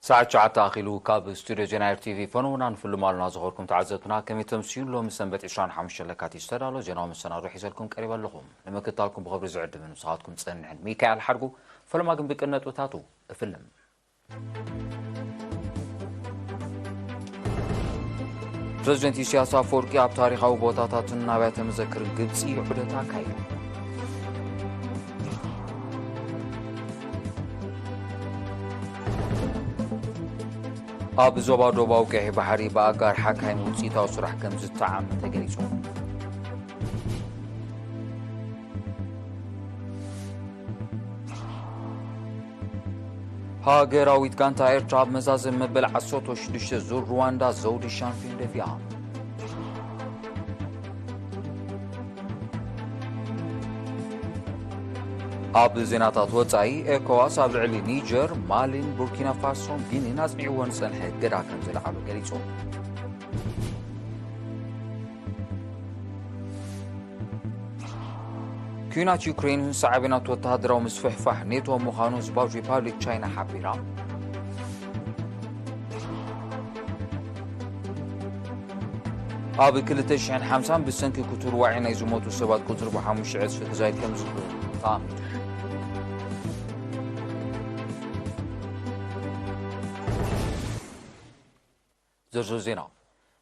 ሰዓት ትሽዓተ ኣኺሉ። ካብ ስቱድዮ ዜና ኤር ቲ ቪ ፈነውና ንፍልም ኣሉና ዝኸርኩም ተዓዘብትና ከመይ ተምስዩ? ሎሚ ሰንበት ዕስራን ሓሙሽተን ለካቲት ዝተዳሎ ዜናዊ መሰናዶ ሒዘልኩም ቀሪበ ኣለኹ። ንምክትታልኩም ብኽብሪ ዝዕድምን ምሳኻትኩም ጸንሕን ሚካኤል ሓድጉ። ፈለማ ግን ብቅነጥብታቱ እፍልም። ፕረዚደንት ኢሳያስ ኣፈወርቂ ኣብ ታሪኻዊ ቦታታትን ኣብያተ መዘክርን ግብጺ ዑደት ኣካይዱ። ኣብ ዞባ ዶባዊ ቀይሕ ባሕሪ ብኣጋር ሓካይም ውጽኢታዊ ስራሕ ከም ዝተዓመ ተገሊጹ። ሃገራዊት ጋንታ ኤርትራ ኣብ መዛዘሚ መበል ዓሰርተ ሽዱሽተ ዙር ሩዋንዳ ዘውዲ ሻምፒዮን ደፊኣ። ኣብ ዜናታት ወጻኢ፣ ኤኮዋስ ኣብ ልዕሊ ኒጀር፣ ማሊን ቡርኪና ፋሶን ጊኒን ኣጽኒዕዎ ንጸንሐ እገዳ ከም ዝለዓሉ ገሊጹ። ኲናት ዩክሬን ሳዕቤናት ወተሃደራዊ ምስፍሕፋሕ ኔቶ ምዃኑ ህዝባዊት ሪፓብሊክ ቻይና ሓቢራ። ኣብ ክልተ ሽሕን ሓምሳን ብሰንኪ ክቱር ዋዒ ናይ ዝሞቱ ሰባት ቁጽሪ ብሓሙሽተ ዕጽፊ ክዛይድ ከም ዝኽእል ተኣሚኑ። ዝርዝር ዜና።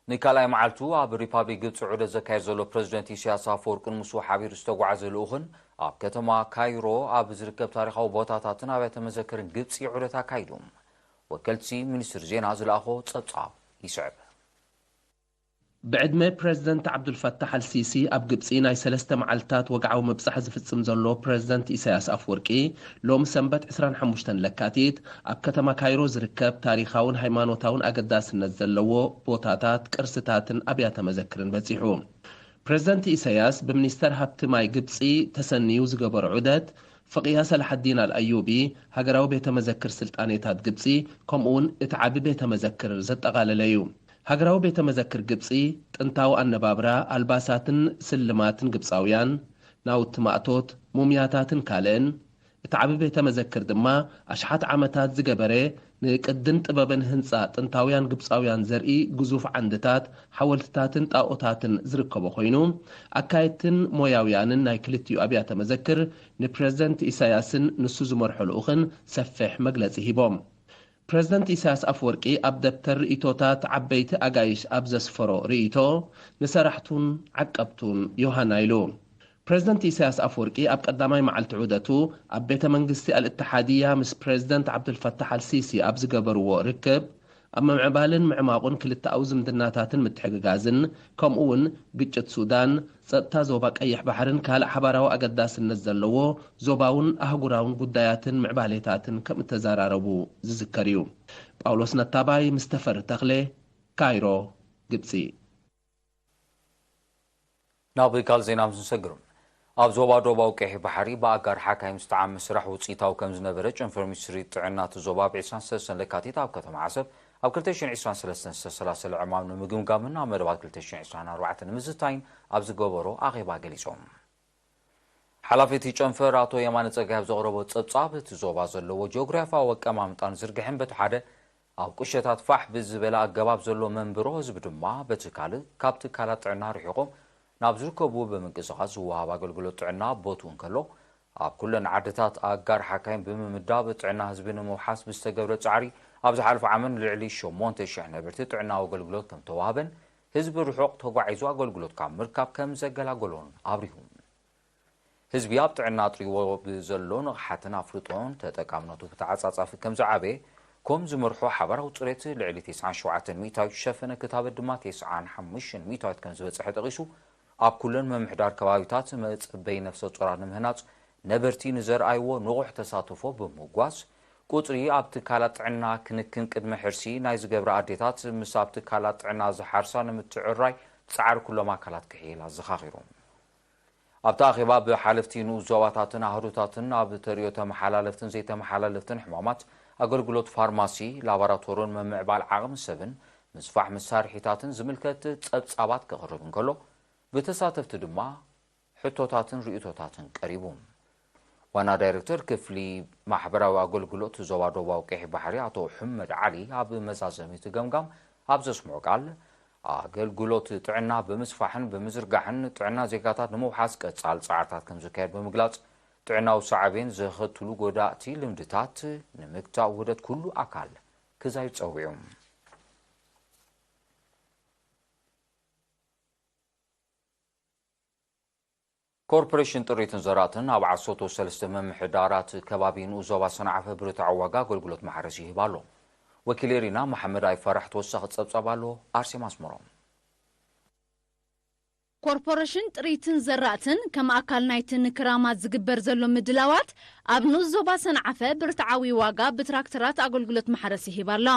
ንካልኣይ መዓልቱ ኣብ ሪፓብሊክ ግብፂ ዑደት ዘካየድ ዘሎ ፕረዚደንት ኢሳያስ ኣፈወርቅን ምስኡ ሓቢሩ ዝተጓዓዘ ልኡኽን ኣብ ከተማ ካይሮ ኣብ ዝርከብ ታሪኻዊ ቦታታትን ኣብያተ መዘክርን ግብፂ ዑደት ኣካይዱ። ወከልቲ ሚኒስትሪ ዜና ዝለኣኾ ጸብጻብ ይስዕብ። ብዕድመ ፕረዚደንት ዓብዱልፈታሕ ኣልሲሲ ኣብ ግብጺ ናይ ሰለስተ መዓልታት ወግዓዊ ምብጻሕ ዝፍጽም ዘሎ ፕረዚደንት ኢሳያስ ኣፍወርቂ፣ ሎሚ ሰንበት ዕስራን ሓሙሽተን ለካቲት ኣብ ከተማ ካይሮ ዝርከብ ታሪኻውን ሃይማኖታውን ኣገዳስነት ዘለዎ ቦታታት፣ ቅርስታትን ኣብያተ መዘክርን በጺሑ። ፕረዚደንት ኢሳያስ ብሚኒስተር ሃብቲ ማይ ግብጺ ተሰንዩ ዝገበሮ ዑደት፣ ፈቂያ ሰላሐዲን ኣልኣዩቢ፣ ሃገራዊ ቤተ መዘክር ስልጣኔታት ግብጺ፣ ከምኡውን እቲ ዓቢ ቤተ መዘክር ዘጠቓለለ እዩ። ሃገራዊ ቤተ መዘክር ግብጺ፣ ጥንታዊ ኣነባብራ፣ ኣልባሳትን ስልማትን ግብጻውያን፣ ናውቲ ማእቶት፣ ሙምያታትን ካልእን፣ እቲ ዓቢ ቤተ መዘክር ድማ፣ ኣሽሓት ዓመታት ዝገበረ፣ ንቅድን ጥበብን ህንጻ ጥንታውያን ግብጻውያን ዘርኢ ግዙፍ ዓንድታት፣ ሓወልትታትን ጣኦታትን ዝርከቦ ኮይኑ፣ ኣካየድትን ሞያውያንን ናይ ክልቲኡ ኣብያተ መዘክር ንፕረዚደንት ኢሳያስን ንሱ ዝመርሖ ልኡኽን ሰፊሕ መግለጺ ሂቦም። ፕረዚደንት ኢሳያስ ኣፍወርቂ ኣብ ደብተር ርእይቶታት ዓበይቲ ኣጋይሽ ኣብ ዘስፈሮ ርእይቶ፣ ንሰራሕቱን ዓቀብቱን ዮሃና ኢሉ። ፕረዚደንት ኢሳያስ ኣፍወርቂ ኣብ ቀዳማይ መዓልቲ ዑደቱ ኣብ ቤተ መንግስቲ ኣልእተሓድያ ምስ ፕረዚደንት ዓብዱልፈታሕ ኣልሲሲ ኣብ ዝገበርዎ ርክብ፣ ኣብ ምምዕባልን ምዕማቑን ክልተኣዊ ዝምድናታትን ምትሕግጋዝን፣ ከምኡ እውን ግጭት ሱዳን፣ ጸጥታ ዞባ ቀይሕ ባሕርን ካልእ ሓባራዊ ኣገዳስነት ዘለዎ ዞባውን ኣህጉራውን ጉዳያትን ምዕባሌታትን ከም እተዘራረቡ ዝዝከር እዩ። ጳውሎስ ነታባይ ምስ ተፈሪ ተኽለ፣ ካይሮ፣ ግብጺ። ናብ ካልእ ዜና ምስ ንሰግር፣ ኣብ ዞባ ዶባዊ ቀይሕ ባሕሪ ብኣጋር ሓካይም ዝተዓመ ስራሕ ውፅኢታዊ ከም ዝነበረ ጨንፈር ሚኒስትሪ ጥዕና እቲ ዞባ ኣብ ዕስራን ሰለስተን ለካቲት ኣብ ከተማ ዓሰብ ኣብ ክልተ ሽሕን ዕስራን ሰለስተን ዝተሰላሰለ ዕማም ንምግምጋምን ኣብ መደባት ክልተ ሽሕን ዕስራን ኣርባዕተን ንምዝታይን ኣብ ዝገበሮ ኣኼባ ገሊጾም። ሓላፊ እቲ ጨንፈር ኣቶ የማነ ጸጋይ ኣብ ዘቕረቦ ጸብጻብ፣ እቲ ዞባ ዘለዎ ጂኦግራፍያዊ ኣቀማምጣን ዝርግሐን በቲ ሓደ ኣብ ቁሸታት ፋሕ ብዝበለ ኣገባብ ዘሎ መንብሮ ህዝቢ ድማ በቲ ካልእ ካብ ትካላት ጥዕና ርሒቖም ናብ ዝርከብዎ ብምንቅስቓስ ዝወሃብ ኣገልግሎት ጥዕና ቦትኡ እንከሎ፣ ኣብ ኩለን ዓድታት ኣጋር ሓካይም ብምምዳብ ጥዕና ህዝቢ ንምውሓስ ብዝተገብረ ጻዕሪ ኣብ ዝሓለፈ ዓመት ንልዕሊ ሸሞንተ ሽሕ ነበርቲ ጥዕናዊ ኣገልግሎት ከም ተዋህበን ህዝቢ ርሑቕ ተጓዒዙ ኣገልግሎት ካብ ምርካብ ከም ዘገላገሎን ኣብሪሁ። ህዝቢ ኣብ ጥዕና ኣጥርይዎ ብዘሎ ንቕሓትን ኣፍልጦን ተጠቃምነቱ ብተዓጻጻፊ ከም ዝዓበየ፣ ከም ዝመርሖ ሓባራዊ ጽሬት ልዕሊ ተስዓን ሸውዓተን ሚእታዊት ዝሸፈነ ክታበት ድማ ተስዓን ሓሙሽተን ሚእታዊት ከም ዝበጽሐ ጠቒሱ፣ ኣብ ኩለን ምምሕዳር ከባቢታት መጸበዪ ነፍሰ ጾራት ንምህናጽ ነበርቲ ንዘርኣይዎ ንቑሕ ተሳትፎ ብምጉዋስ፣ ቁጽሪ ኣብ ትካላት ጥዕና ክንክን ቅድመ ሕርሲ ናይ ዝገብራ ኣዴታት ምስ ኣብ ትካላት ጥዕና ዝሓርሳ ንምትዕርራይ ጻዕሪ ኩሎም ኣካላት ክሕይል ኣዘኻኺሩ። ኣብቲ ኣኼባ ብሓለፍቲ ንኡስ ዞባታትን ኣህዱታትን ኣብ ተርእዮ ተመሓላለፍትን ዘይተመሓላለፍትን ሕማማት፣ ኣገልግሎት ፋርማሲ፣ ላቦራቶርን ምምዕባል ዓቕሚ ሰብን ምስፋሕ መሳርሒታትን ዝምልከት ጸብጻባት ክቕርብ እንከሎ፣ ብተሳተፍቲ ድማ ሕቶታትን ርእይቶታትን ቀሪቡ። ዋና ዳይሬክተር ክፍሊ ማሕበራዊ ኣገልግሎት ዞባ ደቡባዊ ቀይሕ ባሕሪ ኣቶ ሑመድ ዓሊ ኣብ መዛዘሚ እቲ ገምጋም ኣብ ዘስምዖ ቃል፣ ኣገልግሎት ጥዕና ብምስፋሕን ብምዝርጋሕን ጥዕና ዜጋታት ንምውሓስ ቀጻል ጻዕርታት ከም ዝካየድ ብምግላጽ፣ ጥዕናዊ ሳዕቤን ዘኸትሉ ጎዳእቲ ልምድታት ንምግታእ ውህደት ኩሉ ኣካል ክዛይድ ጸዊዑ። ኮርፖሬሽን ጥሪትን ዘራእትን ኣብ ዓሰርተ ሰለስተ ምምሕዳራት ከባቢ ንኡስ ዞባ ሰንዓፈ ብርትዓዊ ዋጋ ኣገልግሎት ማሕረስ ይህብ ኣሎ። ወኪል ኤሪና መሓመድ ኣይፋራሕ ተወሳኺ ጸብጻብ ኣሎ። ኣርሴማ ኣስመሮም። ኮርፖሬሽን ጥሪትን ዘራእትን ከም ኣካል ናይቲ ንክራማት ዝግበር ዘሎ ምድላዋት ኣብ ንኡስ ዞባ ሰንዓፈ ብርትዓዊ ዋጋ ብትራክተራት ኣገልግሎት ማሕረስ ይህብ ኣሎ።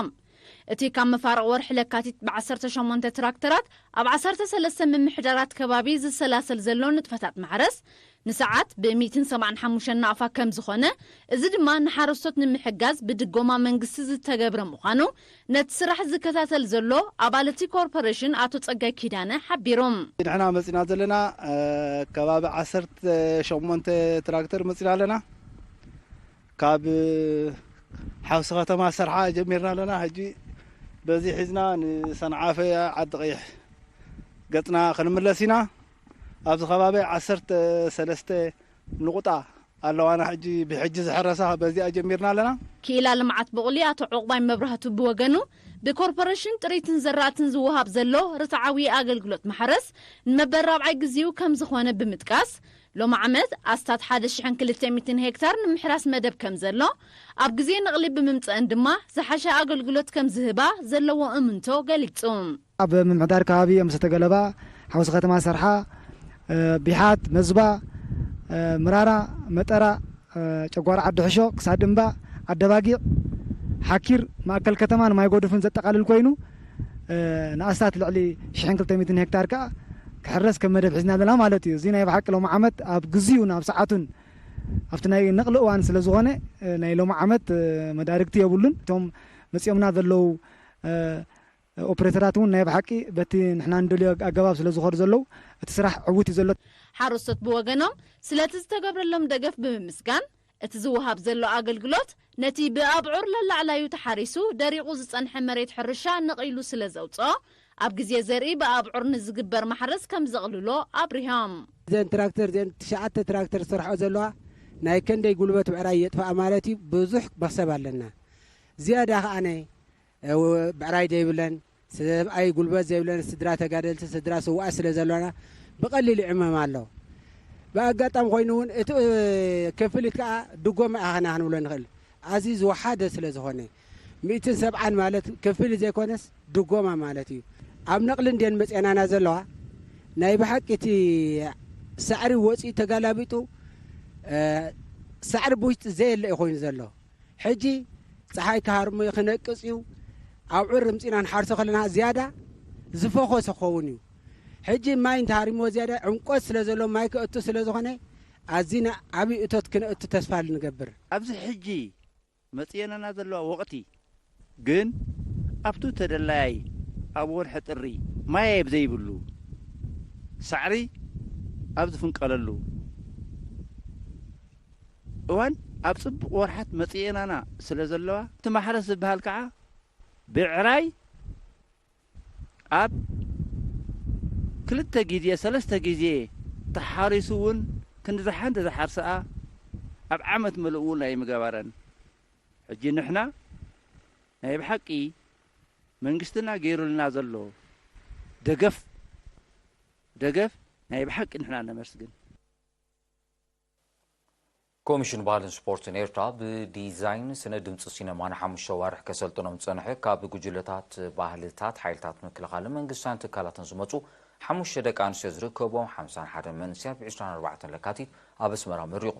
እቲ ካብ መፋርቕ ወርሒ ለካቲት ብ ዓሰርተ ሸሞንተ ትራክተራት ኣብ ዓሰርተ ሰለስተ ምምሕዳራት ከባቢ ዝሰላሰል ዘሎ ንጥፈታት ማሕረስ ንሰዓት ብ ሚእትን ሰብዓን ሓሙሽተን ናቕፋ ከም ዝኾነ፣ እዚ ድማ ንሓረስቶት ንምሕጋዝ ብድጎማ መንግስቲ ዝተገብረ ምዃኑ ነቲ ስራሕ ዝከታተል ዘሎ ኣባል እቲ ኮርፖሬሽን ኣቶ ጸጋይ ኪዳነ ሓቢሩ። ንሕና መጺና ዘለና፣ እ፣ ከባቢ ዓሰርተ ሸሞንተ ትራክተር መጺና ኣለና። ካብ ሓውሲ ከተማ ሰርሓ ጀሚርና ኣለና። ሕጂ በዚ ሒዝና ንሰንዓፈ ዓዲ ቀይሕ ገጽና ክንምለስ ኢና። ኣብዚ ከባቢ ዓሰርተ ሰለስተ ንቑጣ ኣለዋና። ሕጂ ብሕጂ ዝሕረሳ በዚኣ ጀሚርና ኣለና። ክኢላ ልምዓት ብቑሊ ኣቶ ዑቕባይ መብራህቱ ብወገኑ፣ ብኮርፖሬሽን ጥሪትን ዘራእትን ዝወሃብ ዘሎ ርትዓዊ ኣገልግሎት ማሕረስ ንመበል ራብዓይ ግዜኡ ከም ዝኾነ ብምጥቃስ፣ ሎሚ ዓመት ኣስታት ሓደ ሽሕን ክልተ ሚእትን ሄክታር ንምሕራስ መደብ ከም ዘሎ፣ ኣብ ግዜ ነቕሊ ብምምጸእን ድማ ዝሓሸ ኣገልግሎት ከም ዝህባ ዘለዎ እምንቶ ገሊጹ። ኣብ ምምሕዳር ከባቢ ኣምሰተ ገለባ፣ ሓውሲ ከተማ ሰርሓ፣ እ፣ ቢሓት፣ መዝባ፣ እ፣ ምራራ፣ መጠራ፣ እ፣ ጨጓር ዓዲ ሕሾ፣ ክሳድ እምባ፣ ዓደባጊዕ፣ ሓኪር፣ ማእከል ከተማን ማይ ጎድፍን ዘጠቓልል ኮይኑ፣ እ፣ ንኣስታት ልዕሊ ሽሕን ክልተ ሚእትን ሄክታር ከኣ ክሕረስ ከም መደብ ሒዝና ኣለና ማለት እዩ። እዚ ናይ ብሓቂ ሎሚ ዓመት ኣብ ግዜኡን ኣብ ሰዓቱን ኣብቲ ናይ ነቕሊ እዋን ስለ ዝኾነ፣ እ፣ ናይ ሎሚ ዓመት፣ እ፣ መዳርግቲ የብሉን። እቶም መጺኦምና ዘለዉ፣ እ፣ ኦፕሬተራት እውን ናይ ብሓቂ በቲ ንሕና ንደልዮ ኣገባብ ስለ ዝኸዱ ዘለዉ፣ እቲ ስራሕ ዕዉት እዩ ዘሎ። ሓረስቶት ብወገኖም ስለቲ ዝተገብረሎም ደገፍ ብምምስጋን፣ እቲ ዝወሃብ ዘሎ ኣገልግሎት ነቲ ብኣብዑር ለላዕላዩ ተሓሪሱ ደሪቑ ዝጸንሐ መሬት ሕርሻ ነቒሉ ስለ ዘውጽኦ፣ ኣብ ግዜ ዘርኢ ብኣብዑር ንዝግበር ማሕረስ ከም ዘቕልሎ ኣብሪሆም። እዘን ትራክተር እዚአን ትሽዓተ ትራክተር ዝሰርሕኦ ዘለዋ ናይ ከንደይ ጉልበት ብዕራይ የጥፍኣ ማለት እዩ። ብዙሕ መኽሰብ ኣለና። ዝያዳ ከኣነ እ፣ ብዕራይ ዘይብለን፣ ሰብኣይ ጉልበት ዘይብለን ስድራ ተጋደልቲ፣ ስድራ ስውኣት ስለ ዘሎና ብቐሊሉ ይዕመም ኣሎ። ብኣጋጣሚ ኮይኑ እውን እቲ፣ እ፣ ክፍሊት ከኣ ድጎማ ኢኻ ክንብሎ ንኽእል። ኣዝዩ ዝወሓደ ስለ ዝኾነ፣ ሚእትን ሰብዓን ማለት ክፍሊት ዘይኮነስ ድጎማ ማለት እዩ። ኣብ ነቕሊ እንድየን መጽኤናና ዘለዋ፣ ናይ ብሓቂ እቲ ሳዕሪ ወጺኡ ተጋላቢጡ፣ እ፣ ሳዕሪ ብውሽጢ ዘየለ እዩ ኮይኑ ዘሎ። ሕጂ ጸሓይ ክሃርሞ እዩ፣ ክነቅጽ እዩ። ኣብዑር ምጺና ንሓርሶ ከለና ዝያዳ ዝፈኾሰ ክኸውን እዩ። ሕጂ ማይ እንተሃሪምዎ ዝያዳ ዕምቆት ስለ ዘሎ ማይ ክእቱ ስለ ዝኾነ ኣዚና ዓብዪ እቶት ክነእቱ ተስፋ ንገብር። ኣብዚ ሕጂ መጽኤናና ዘለዋ ወቕቲ ግን ኣብቱ ተደላያይ ኣብ ወርሒ ጥሪ ማይ ኣብ ዘይብሉ ሳዕሪ ኣብ ዝፍንቀለሉ እዋን ኣብ ጽቡቕ ወርሓት መጽኤናና ስለ ዘለዋ፣ እቲ ማሕረስ ዝበሃል ከዓ ብዕራይ ኣብ ክልተ ግዜ፣ ሰለስተ ግዜ ተሓሪሱ እውን ክንዲ ዝሓ-፣ እንተ ዝሓርሰኣ ኣብ ዓመት ምሉእ እውን ኣይምገበረን። ሕጂ ንሕና ናይ ብሓቂ መንግስትና ገይሩልና ዘሎ ደገፍ፣ ደገፍ ናይ ብሓቂ ንሕና ነመስግን። ኮሚሽን ባህልን ስፖርትን ኤርትራ ብዲዛይን ስነ ድምፂ ሲነማ ንሓሙሽተ ዋርሕ ከሰልጥኖም ዝፀንሐ ካብ ጉጅለታት ባህልታት ሓይልታት ምክልኻልን መንግስታን ትካላትን ዝመፁ ሓሙሽተ ደቂ ኣንስትዮ ዝርከቦም ሓምሳን ሓደን መንእሰያት ብ ዕስራን ኣርባዕተን ለካቲት ኣብ ኣስመራ መሪቑ።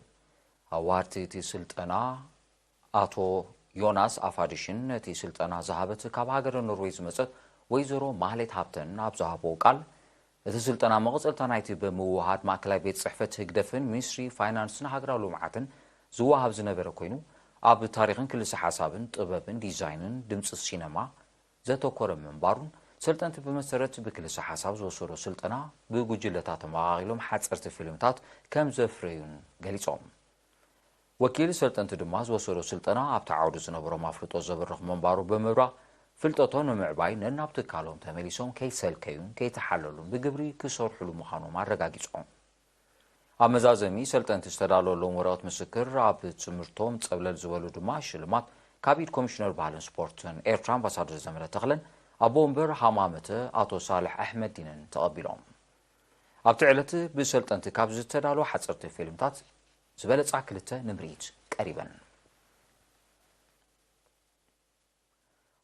ኣዋሃድቲ እቲ ስልጠና ኣቶ ዮናስ ኣፋድሽን ነቲ ስልጠና ዝሃበት ካብ ሃገረ ኖርዌይ ዝመጸት ወይዘሮ ማህሌት ሃብተን ኣብ ዝሃብዎ ቃል፣ እቲ ስልጠና መቐጸልታ ናይቲ ብምውሃድ ማእከላይ ቤት ጽሕፈት ህግደፍን ሚኒስትሪ ፋይናንስን ሃገራዊ ልምዓትን ዝወሃብ ዝነበረ ኮይኑ፣ ኣብ ታሪኽን ክልሰ ሓሳብን ጥበብን ዲዛይንን ድምጺ ሲነማ ዘተኮረ ምንባሩን፣ ሰልጠንቲ ብመሰረት ብክልሰ ሓሳብ ዝወሰዶ ስልጠና ብጉጅለታት ተመቓቒሎም ሓጸርቲ ፊልምታት ከም ዘፍረዩን ገሊጾም። ወኪል ሰልጠንቲ ድማ ዝወሰዶ ስልጠና ኣብቲ ዓውዲ ዝነበሮም ኣፍልጦ ዘብርኽ ምንባሩ ብምብራቕ፣ ፍልጠቶም ንምዕባይ ነናብ ትካሎም ተመሊሶም ከይሰልከዩን ከይተሓለሉን ብግብሪ ክሰርሑሉ ምዃኖም ኣረጋጊጾም። ኣብ መዛዘሚ ሰልጠንቲ ዝተዳለወሎም ወረቐት ምስክር፣ ኣብ ትምህርቶም ጸብለል ዝበሉ ድማ ሽልማት ካብ ኢድ ኮሚሽነር ባህልን ስፖርትን ኤርትራ ኣምባሳደር ዘመረ ተኽለን ኣቦ ወንበር ሃማመተ ኣቶ ሳልሕ ኣሕመዲንን ተቐቢሎም። ኣብቲ ዕለት ብሰልጠንቲ ካብ ዝተዳለዋ ሓጸርቲ ፊልምታት ዝበለጻ ክልተ ንምርኢት ቀሪበን።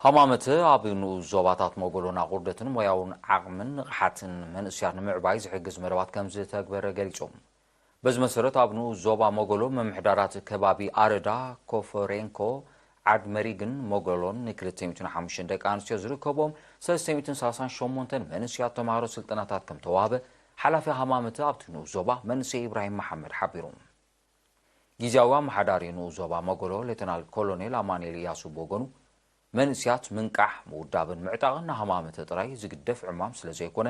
ሃማመተ ኣብ ንኡስ ዞባታት መጎሎን ኣቑርደትን ሞያውን ዓቕምን ንቕሓትን መንእስያት ንምዕባይ ዝሕግዝ መደባት ከም ዝተግበረ ገሊጹ። በዚ መሰረት ኣብ ንኡስ ዞባ መጎሎ ምምሕዳራት ከባቢ ኣረዳ፣ ኮፈሬንኮ፣ ዓድ መሪግን መጎሎን ን230 ደቂ ኣንስትዮ ዝርከቦም 338 መንእስያት ተማሃሮ ስልጠናታት ከም ተዋህበ ሓላፊ ሃማመተ ኣብቲ ንኡስ ዞባ መንእሰይ ኢብራሂም መሓመድ ሓቢሩ። ጊዜያዊ ኣመሓዳሪ ንኡስ ዞባ መጎሎ ሌተናል ኮሎኔል ኣማኑኤል ኢያሱ ብወገኑ፣ መንእስያት ምንቃሕ፣ ምውዳብን ምዕጣቕን ንሃማመተ ጥራይ ዝግደፍ ዕማም ስለ ዘይኮነ፣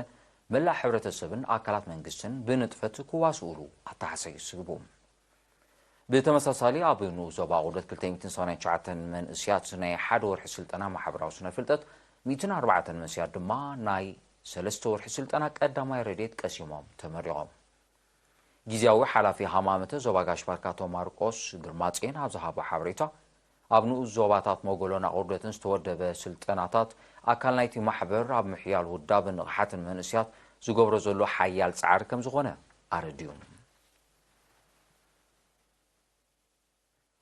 መላእ ሕብረተሰብን ኣካላት መንግስትን ብንጥፈት ክዋስኡሉ ኣተሓሳሲቡ። ብተመሳሳሊ ኣብ ንኡስ ዞባ ኣቑርደት 289 መንእስያት ናይ ሓደ ወርሒ ስልጠና ማሕበራዊ ስነ ፍልጠት፣ 104 መንእስያት ድማ ናይ ሰለስተ ወርሒ ስልጠና ቀዳማይ ረድኤት ቀሲሞም ተመሪቖም። ጊዜያዊ ሓላፊ ሃማመተ ዞባ ጋሽ ባርካ ኣቶ ማርቆስ ግርማጼን ኣብ ዝሃቦ ሓበሬታ፣ ኣብ ንኡስ ዞባታት መጎሎን ኣቑርደትን ዝተወደበ ስልጠናታት ኣካል ናይቲ ማሕበር ኣብ ምሕያል ውዳብን ንቕሓትን መንእስያት ዝገብሮ ዘሎ ሓያል ጻዕሪ ከም ዝኾነ ኣረዲኡ።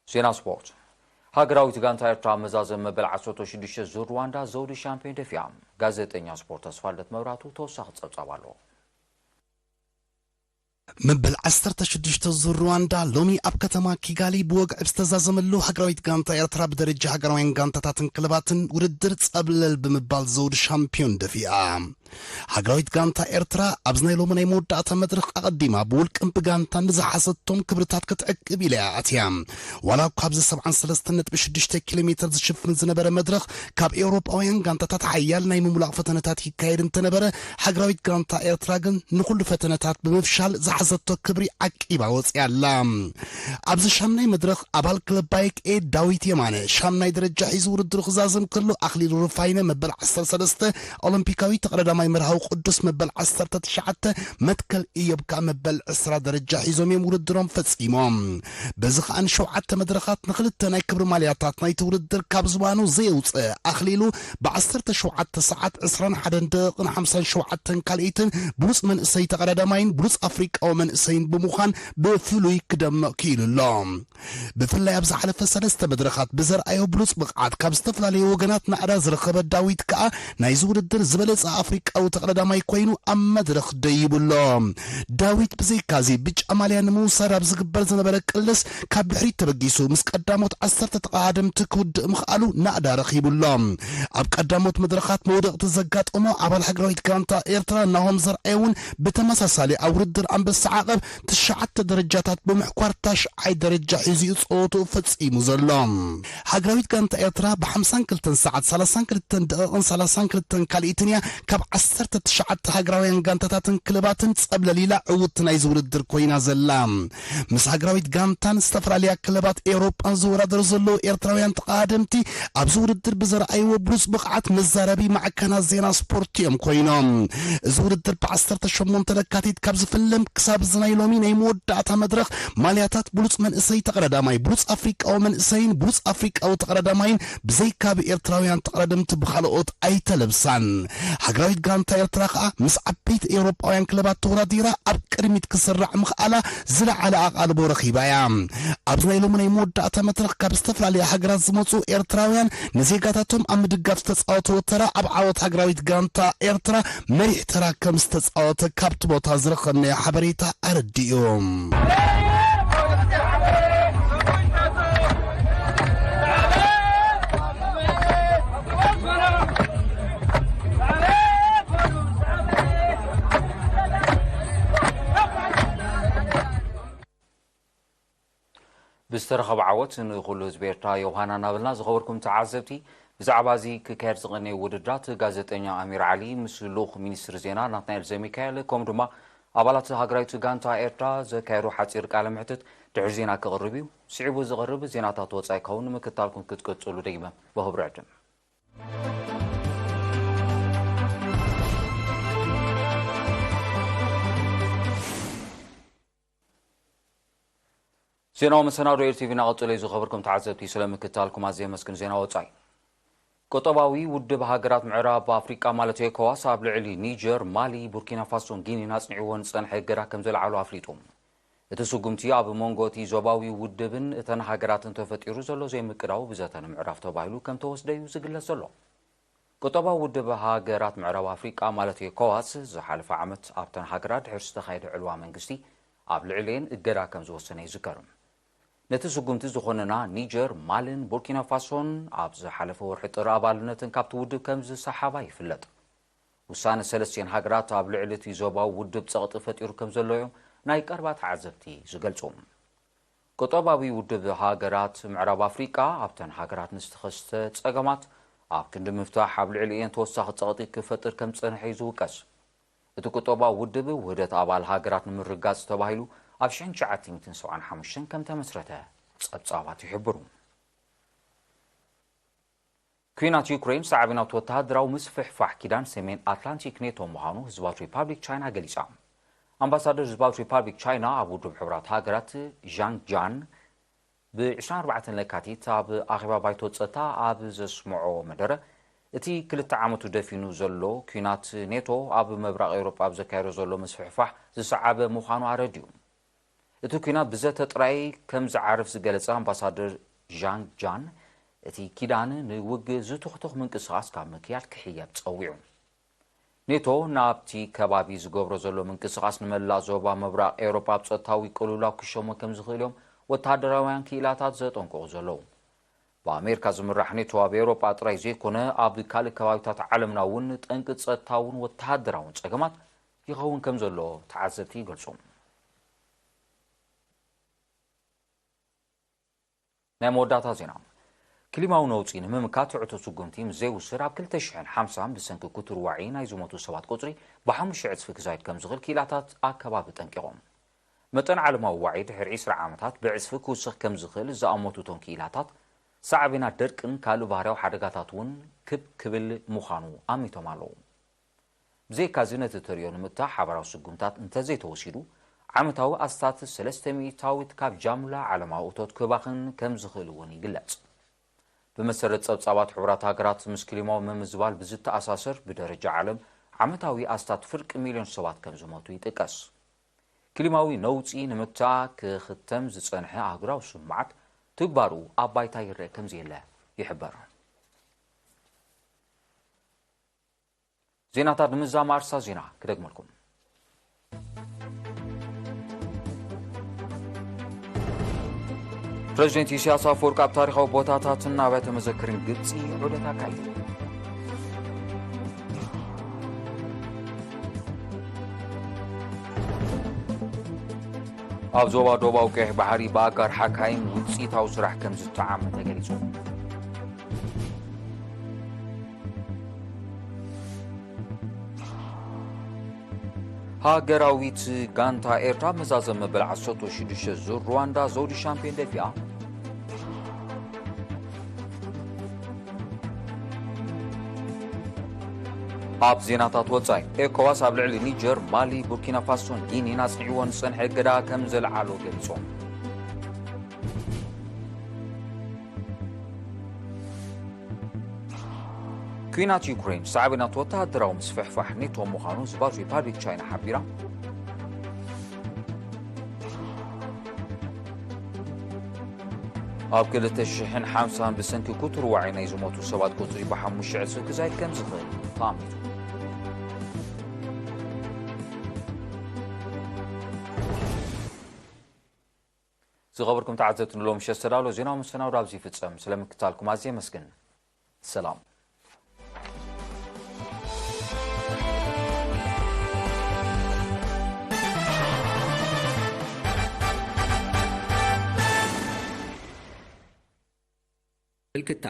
ዜና ስፖርት። ሃገራዊት ጋንታ ኤርትራ ኣብ መዛዘም መበል 16 ዙር ሩዋንዳ ዘውዲ ሻምፒዮን ደፊኣ። ጋዜጠኛ ስፖርት ተስፋልደት መብራቱ ተወሳኺ ጸብጻብ ኣለዎ። መበል 16 ዙር ሩዋንዳ ሎሚ ኣብ ከተማ ኪጋሊ ብወግዒ ዝተዛዘመሉ፣ ሃገራዊት ጋንታ ኤርትራ ብደረጃ ሃገራውያን ጋንታታትን ክለባትን ውድድር ጸብለል ብምባል ዘውዲ ሻምፒዮን ደፊኣ። ሃገራዊት ጋንታ ኤርትራ ኣብዚ ናይ ሎሚ ናይ መወዳእታ መድረኽ ኣቐዲማ ብውልቅን ብጋንታን ንዝሓዘቶም ክብርታት ክትዕቅብ ኢላ እያ ኣትያ። ዋላ እኳ ኣብዚ 73.6 ኪሎ ሜትር ዝሽፍን ዝነበረ መድረኽ ካብ ኤውሮጳውያን ጋንታታት ሓያል ናይ ምምላቕ ፈተነታት ይካየድ እንተነበረ፣ ሃገራዊት ጋንታ ኤርትራ ግን ንኹሉ ፈተነታት ብምፍሻል ዝሓዘቶ ክብሪ ዓቂባ ወፂኣ ኣላ። ኣብዚ ሻምናይ መድረኽ ኣባል ክለብ ባይክ ኤ ዳዊት የማነ ሻምናይ ደረጃ ሒዙ ውድድሩ ክዛዘም ከሎ፣ ኣኽሊሉ ሩፋይነ መበል 13፣ ኦሎምፒካዊ ተቐዳዳማይ መርሃዊ ቅዱስ መበል 19፣ መትከል ኢዮብ ከኣ መበል 20 ደረጃ ሒዞም እዮም ውድድሮም ፈጺሞም። በዚ ከኣ ንሸውዓተ መድረኻት ንኽልተ ናይ ክብሪ ማልያታት ናይቲ ውድድር ካብ ዝባኑ ዘየውፅእ ኣኽሊሉ ብ17 ሰዓት 21 ደቂቕን 57 ካልኢትን ብሉፅ መንእሰይ ተቐዳዳማይን ብሉፅ ኣፍሪቃዊ መንእሰይን ብምዃን ብፍሉይ ክደምቕ ክኢሉ ኣሎ። ብፍላይ ኣብ ዝሓለፈ ሰለስተ መድረኻት ብዘርኣዮ ብሉፅ ብቕዓት ካብ ዝተፈላለዩ ወገናት ናዕዳ ዝረኸበ ዳዊት ከኣ ናይዚ ውድድር ዝበለጸ ኣፍሪቃዊ ተቐዳዳማይ ኮይኑ ኣብ መድረኽ ደይቡ ኣሎ። ዳዊት ብዘይካዚ ብጫ ማልያ ንምውሳድ ኣብ ዝግበር ዝነበረ ቅልስ ካብ ድሕሪት ተበጊሱ ምስ ቀዳሞት 10 ተቐዳደምቲ ክውድእ ምኽኣሉ ናእዳ ረኺቡ ኣሎ። ኣብ ቀዳሞት መድረኻት መውደቕቲ ዘጋጠሞ ኣባል ሃገራዊት ጋንታ ኤርትራ ናሆም ዘርኣይ እውን ብተመሳሳሊ ኣብ ውድድር ኣንበሳ ዓቐብ ትሽዓተ ደረጃታት ብምሕኳር ታሽዓይ ደረጃ ሒዙ እዩ ጸወትኡ ፈጺሙ ዘሎ። ሃገራዊት ጋንታ ኤርትራ ብ52 ሰዓት 32 ደቂቕን 32 ካልኢትን እያ ካብ 19 ሃገራውያን ጋንታታትን ክለባትን ጸብለሊላ ዕውቲ ናይዚ ውድድር ኮይና ዘላ። ምስ ሃገራዊት ጋንታን ዝተፈላለያ ክለባት ኤውሮጳን ዝወዳደሩ ዘለዉ ኤርትራውያን ተቐዳደምቲ ኣብዚ ውድድር ብዘርኣይዎ ብሉጽ ብቕዓት መዛረቢ ማዕከናት ዜና ስፖርት እዮም ኮይኖም። እዚ ውድድር ብ18 ለካቲት ካብ ዝፍለም ክሳብ እዚ ናይ ሎሚ ናይ መወዳእታ መድረኽ ማልያታት ብሉጽ መንእሰይ ተቐዳዳማይ፣ ብሉጽ ኣፍሪቃዊ መንእሰይን ብሉጽ ኣፍሪቃዊ ተቐዳዳማይን ብዘይካ ብኤርትራውያን ተቐዳደምቲ ብኻልኦት ኣይተለብሳን። ሃገራዊት ጋንታ ኤርትራ ከኣ ምስ ዓበይቲ ኤውሮጳውያን ክለባት ተወዳዲራ ኣብ ቅድሚት ክስራዕ ምኽኣላ ዝለዓለ ኣቓልቦ ረኺባ እያ። ኣብዚ ናይ ሎሚ ናይ መወዳእታ መድረኽ ካብ ዝተፈላለያ ሃገራት ዝመጹ ኤርትራውያን ንዜጋታቶም ኣብ ምድጋፍ ዝተጻወትዎ ተራ ኣብ ዓወት ሃገራዊት ጋንታ ኤርትራ መሪሕ ተራ ከም ዝተጻወተ ካብቲ ቦታ ዝረኸብናዮ ሓበሬታ ኣረዲኡ። ብዝተረኸበ ዓወት ንኹሉ ህዝቢ ኤርትራ ዮሃና እናበልና፣ ዝኸበርኩም ተዓዘብቲ፣ ብዛዕባ እዚ ክካየድ ዝቐነየ ውድድራት ጋዜጠኛ ኣሚር ዓሊ ምስ ልኡኽ ሚኒስትሪ ዜና ናትናኤል ዘሚካኤል፣ ከምኡ ድማ ኣባላት ሃገራዊት ጋንታ ኤርትራ ዘካየዶ ሓጺር ቃለ መሕትት ድሕሪ ዜና ክቕርብ እዩ። ስዒቡ ዝቐርብ ዜናታት ወጻኢ ክኸውን ንምክትታልኩም ክትቅጽሉ ደጊመ ብኽብሪ ዕድም። ዜናዊ መሰናዶ ኤር ቲ ቪ እናቐጸለ እዩ። ዝኸበርኩም ተዓዘብቲ፣ ስለ ምክትታልኩም ኣዝየ የመስግን። ዜና ወጻኢ። ቁጠባዊ ውድብ ሃገራት ምዕራብ ኣፍሪቃ ማለት ኤኮዋስ ኣብ ልዕሊ ኒጀር፣ ማሊ፣ ቡርኪና ፋሶን ጊኒን ኣጽኒዕዎ ንጸንሐ እገዳ ከም ዘልዓሎ ኣፍሊጡ። እቲ ስጉምቲ ኣብ መንጎ እቲ ዞባዊ ውድብን እተን ሃገራትን ተፈጢሩ ዘሎ ዘይምቅዳው ብዘተ ንምዕራፍ ተባሂሉ ከም ተወስደ እዩ ዝግለጽ ዘሎ። ቁጠባዊ ውድብ ሃገራት ምዕራብ ኣፍሪቃ ማለት ኤኮዋስ ዝሓለፈ ዓመት ኣብተን ሃገራት ድሕሪ ዝተኻየደ ዕልዋ መንግስቲ ኣብ ልዕሊኤን እገዳ ከም ዝወሰነ ይዝከር። ነቲ ስጉምቲ ዝኾነና ኒጀር፣ ማልን ቡርኪና ፋሶን ኣብ ዝሓለፈ ወርሒ ጥሪ ኣባልነትን ካብቲ ውድብ ከም ዝሰሓባ ይፍለጥ። ውሳነ ሰለስቲኤን ሃገራት ኣብ ልዕሊ እቲ ዞባዊ ውድብ ጸቕጢ ፈጢሩ ከም ዘሎ እዮም ናይ ቀረባ ተዓዘብቲ ዝገልጹ። ቁጠባዊ ውድብ ሃገራት ምዕራብ ኣፍሪቃ ኣብተን ሃገራት ንዝተኸስተ ጸገማት ኣብ ክንዲ ምፍታሕ ኣብ ልዕሊኤን ተወሳኺ ጸቕጢ ክፈጥር ከም ዝጸንሐ እዩ ዝውቀስ። እቲ ቁጠባዊ ውድብ ውህደት ኣባል ሃገራት ንምርጋጽ ተባሂሉ ኣብ ሽሕን ትሽዓተ ሚእትን ሰብዓን ሓሙሽተን ከም ተመስረተ ጸብጻባት ይሕብሩ። ኲናት ዩክሬን ሳዕቤናቱ ወተሃደራዊ ምስፍሕፋሕ ኪዳን ሰሜን ኣትላንቲክ ኔቶ ምዃኑ ህዝባዊት ሪፓብሊክ ቻይና ገሊጻ። ኣምባሳደር ህዝባዊት ሪፓብሊክ ቻይና ኣብ ውድብ ሕቡራት ሃገራት ዣንግ ጃን ብ ዕስራን ኣርባዕተን ለካቲት ኣብ ኣኼባ ባይቶ ጸጥታ ኣብ ዘስምዖ መደረ፣ እቲ ክልተ ዓመቱ ደፊኑ ዘሎ ኲናት ኔቶ ኣብ ምብራቕ ኤውሮጳ ኣብ ዘካየዶ ዘሎ ምስፍሕፋሕ ዝሰዓበ ምዃኑ ኣረዲኡ። እቲ ኲናት ብዘተ ጥራይ ከም ዝዓርፍ ዝገለጸ ኣምባሳደር ዣንግ ጃን፣ እቲ ኪዳን ንውግእ ዝቱኽቱኽ ምንቅስቓስ ካብ ምክያድ ክሕየብ ጸዊዑ። ኔቶ ናብቲ ከባቢ ዝገብሮ ዘሎ ምንቅስቓስ ንመላእ ዞባ ምብራቕ ኤውሮጳ ኣብ ጸጥታዊ ቅልውላው ክሸሞ ከም ዝኽእል እዮም ወተሃደራውያን ክኢላታት ዘጠንቅቑ ዘለዉ። ብኣሜሪካ ዝምራሕ ኔቶ ኣብ ኤውሮጳ ጥራይ ዘይኮነ ኣብ ካልእ ከባቢታት ዓለምና እውን ጠንቂ ጸጥታውን ወተሃደራውን ጸገማት ይኸውን ከም ዘሎ ተዓዘብቲ ይገልጹ። ናይ መወዳእታ ዜና። ክሊማዊ ነውጺ ንምምካት ትሕቶ ስጉምቲ ምስ ዘይውስድ ኣብ ክልተ ሽሕን ሓምሳን ብሰንኪ ክቱር ዋዒ ናይ ዝሞቱ ሰባት ቁጽሪ ብሓሙሽተ ዕጽፊ ክዛይድ ከም ዝኽእል ክኢላታት ኣከባቢ ጠንቂቖም። መጠን ዓለማዊ ዋዒ ድሕሪ ዕስራ ዓመታት ብዕጽፊ ክውስኽ ከም ዝኽእል ዝኣመቱ እቶም ክኢላታት፣ ሳዕቤናት ደርቅን ካልእ ባህርያዊ ሓደጋታት እውን ክብ ክብል ምዃኑ ኣሚቶም ኣለዉ። ብዘይካዚ ነቲ ተርእዮ ንምግታእ ሓባራዊ ስጉምታት እንተዘይተወሲዱ፣ ዓመታዊ ኣስታት ሰለስተ ሚእታዊት ካብ ጃምላ ዓለማዊ እቶት ክባኽን ከም ዝኽእል እውን ይግለጽ። ብመሰረት ጸብጻባት ሕቡራት ሃገራት ምስ ክሊማዊ ምምዝባል ብዝተኣሳሰር ብደረጃ ዓለም ዓመታዊ ኣስታት ፍርቂ ሚልዮን ሰባት ከም ዝሞቱ ይጥቀስ። ክሊማዊ ነውጺ ንምግታእ ክኽተም ዝጸንሐ ኣህጉራዊ ስምምዓት ትግባሩ ኣብ ባይታ ይረአ ከም ዘየለ ይሕበር። ዜናታት ንምዛም ኣርሳ ዜና ክደግመልኩም። ፕረዚደንት ኢሳያስ ኣፈወርቂ ኣብ ታሪኻዊ ቦታታትን ኣብያተ መዘክርን ግብጺ ዑደት ኣካይዱ። ኣብ ዞባ ደቡባዊ ቀይሕ ባሕሪ ብኣጋር ሓካይም ውጽኢታዊ ስራሕ ከም ዝተዓመ ተገሊጹ። ሃገራዊት ጋንታ ኤርትራ መዛዘም መበል ዓሰርተ ሽዱሽተ ዙር ሩዋንዳ ዘውዲ ሻምፒዮን ደፊኣ። ኣብ ዜናታት ወጻኢ፣ ኤኮዋስ ኣብ ልዕሊ ኒጀር፣ ማሊ፣ ቡርኪና ፋሶን ጊኒን ኣጽኒዕዎ ንጸንሐ እገዳ ከም ዘልዓሎ ገሊጹ። ኲናት ዩክሬን ሳዕቤናት ወተሃደራዊ ምስፍሕፋሕ ኔቶ ምዃኑ ዝባር ሪፓብሊክ ቻይና ሓቢራ። ኣብ ክልተ ሽሕን ሓምሳን ብሰንኪ ክቱር ዋዒ ናይ ዝሞቱ ሰባት ቁጽሪ ብሓሙሽተ ዕጽፊ ክዛይድ ከም ዝኽእል ተኣሚቱ። ዝኸበርኩም ተዓዘብቲ፣ ንሎሚ ምሸት ዝተዳሎ ዜናዊ መሰናዶ ኣብዚ ይፍጸም። ስለ ምክታልኩም ኣዝየ የመስግን። ሰላም። ምልክታ